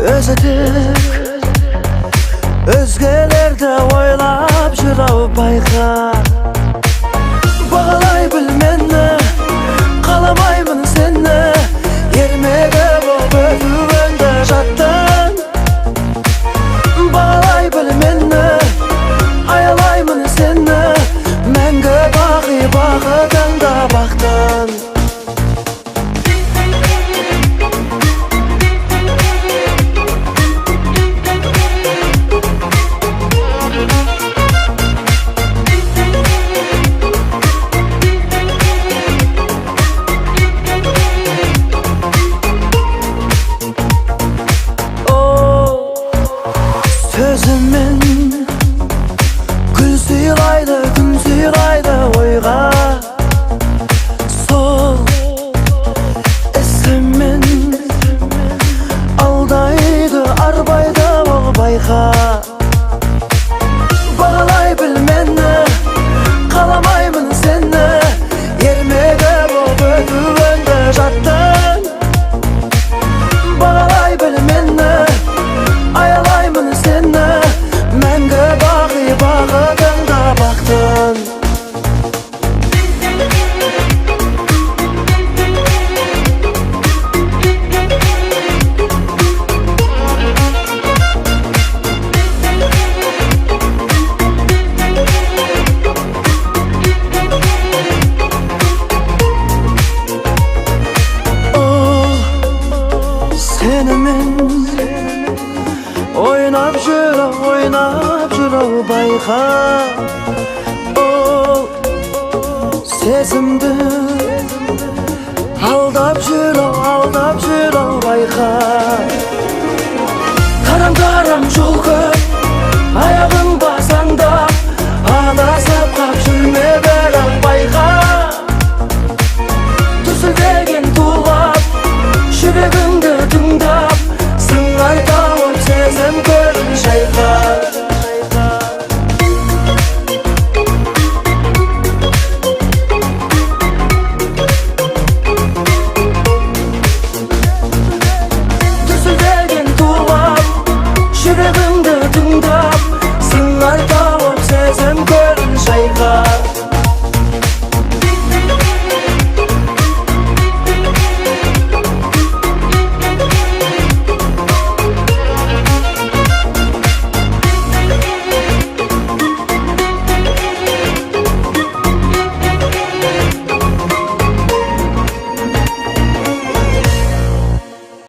Өзі тек өзгелерді ойлап жүр ау, байқа. Бағалай біл мені, қаламаймын сені. Ермегі болып өтуіңді жаттың. Бағалай біл мені, аялаймын сені. Мәңгі бақи бақытыңда бақтың. Ол сөзімен гүл сыйлайды, күн сыйлайды ойға. Сол ісімен алдайды, арбайды ол, байқа. Бағалай біл мені, қаламаймын сені. Ермегі болып өтуіңді жаттың. Бағалай біл мені, аялаймын сені. Мәңгі бақи бақытыңда бақтың. Ол сенімен ойнап жүр ау, ойнап жүр ау, байқа. Ол сезімді